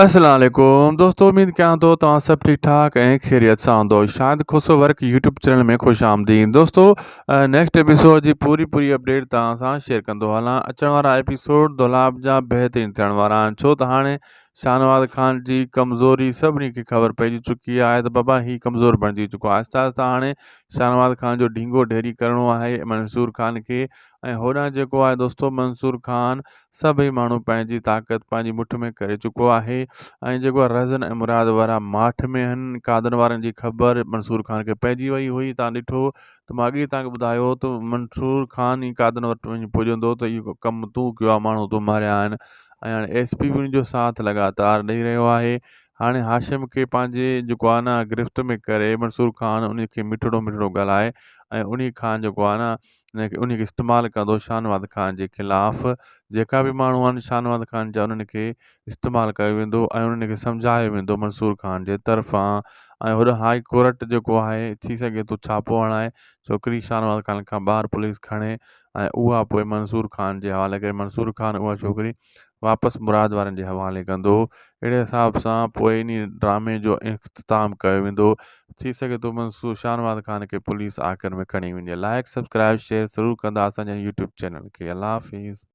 السلام عليڪم دوستو اميد ڪيان ٿو توهان سڀ ٺيڪ ٺاڪ ۽ خيريت سان هوندو Shahid Khoso work YouTube channel ۾ خوش آمديد دوستو نيڪسٽ ايپيسوڊ جي پوري پوري اپڊيٽ توهان سان شيئر ڪندو هلان اچڻ وارا ايپيسوڊ دولاب جا بهترين ٿيڻ وارا آهن ڇو ته هاڻي شاهنواز خان جي ڪمزوري سڀني کي خبر پئجي چڪي آهي ته بابا هي ڪمزور بڻجي چڪو آهي آهستي آهستي هاڻي شاهنواز خان جو ڍينگو ڍيري ڪرڻو آهي منصور خان کي ۽ هوڏانهن جيڪو آهي دوستو منصور خان سڀئي ماڻهو پنهنجي طاقت پنهنجي مٺ ۾ ڪري چڪو آهي ۽ جيڪو آهي رهزن ۽ مراد وارا ماٺ ۾ آهن قادن وارن جي خبر منصور خان کي پئجي وئي هئي تان ڏٺو ته مان اڳي تان ٻڌايو ته منصور خان ئي قادن وٽ وڃي پڄندو ته اهو ڪم تون ڪيو آهي ماڻهو تو ماريا آهن ۽ هاڻي ايس پي به ان جو ساٿ لڳاتار ڏئي رهيو آهي هاڻي هاشم کي پنهنجي جيڪو آهي نه گرفت ۾ ڪري منصور خان ان کي مٺڙو مٺڙو ڳالهائي ۽ ان کان جيڪو آهي نه ان کي انهي کي استعمال ڪندو شاهنواز خان جي خلاف جيڪا به ماڻهو آهن شاهنواز خان جا انهن کي استعمال ڪيو ويندو ۽ انهن کي سمجهايو ويندو منصور خان جي طرفان ۽ هوڏانهن هائي ڪورٽ جيڪو آهي ٿي سگهي ٿو ڇاپو هڻائي ڇوڪري شاهنواز خان کان ٻاهر پوليس کڻي ۽ اها پوء منصور خان جي حوالي ڪري منصور خان اها ڇوڪري واپس مراد وارن جي حوالي ڪندو اهڙي حساب سان پوء انهي ڊرامي جو اختتام ڪيو ويندو ٿي سگهي ٿو منصور شاهنواز خان کي پوليس آخر ۾ کڻي وڃي لائڪ سبسڪرائب شيئر ضرور ڪندا اسان جي يوٽيوب چينل کي الله حافظ.